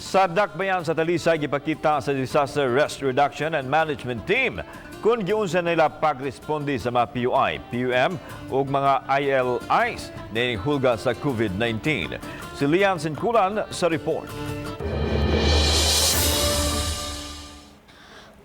Sa dakbayan sa Talisay, gipakita sa Disaster Risk Reduction and Management Team kung giunsa nila pagresponde sa mga PUI, PUM ug mga ILIs niining hulga sa COVID-19. Si Lian Sinkulan sa report.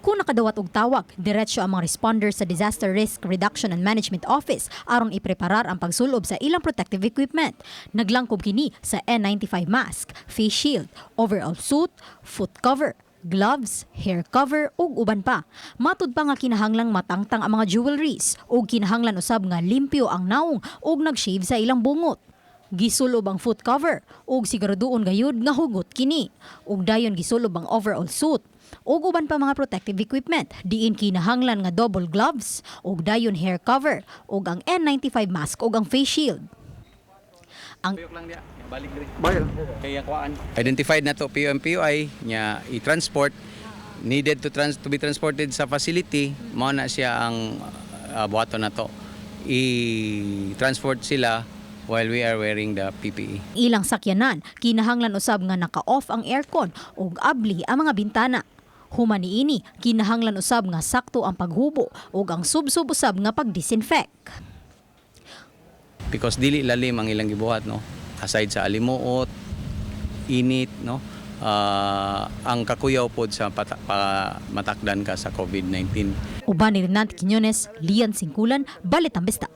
Kung nakadawat og tawag, diretso ang mga responders sa Disaster Risk Reduction and Management Office aron ipreparar ang pagsulob sa ilang protective equipment. Naglangkob kini sa N95 mask, face shield, overall suit, foot cover, gloves, hair cover ug uban pa. Matud pa nga kinahanglang matangtang ang mga jewelries ug kinahanglan usab nga limpyo ang naong ug nag-shave sa ilang bungot. Gisulob ang foot cover ug siguraduon gayud nga hugot kini. Ug dayon gisulob ang overall suit ug uban pa mga protective equipment, diin kinahanglan nga double gloves ug dayon hair cover ug ang N95 mask ug ang face shield. Ang Lang diya, balik diri. Kay ang kuan. Identified na to PUM PUI nya i-transport, needed to be transported sa facility. Mao na siya ang buhaton na to. I-transport sila while we are wearing the PPE. Ilang sakyanan, kinahanglan usab nga naka-off ang aircon ug abli ang mga bintana. Human niini, kinahanglan usab nga sakto ang paghubo ug ang subsob usab nga pag-disinfect. Because dili lalim ang ilang gibuhat, no, aside sa alimuot, init, no, ang kakuyaw pod sa matakdan ka sa COVID-19. Uban ni Renante Quiñones, Lian Singkulan, Balitang Bista.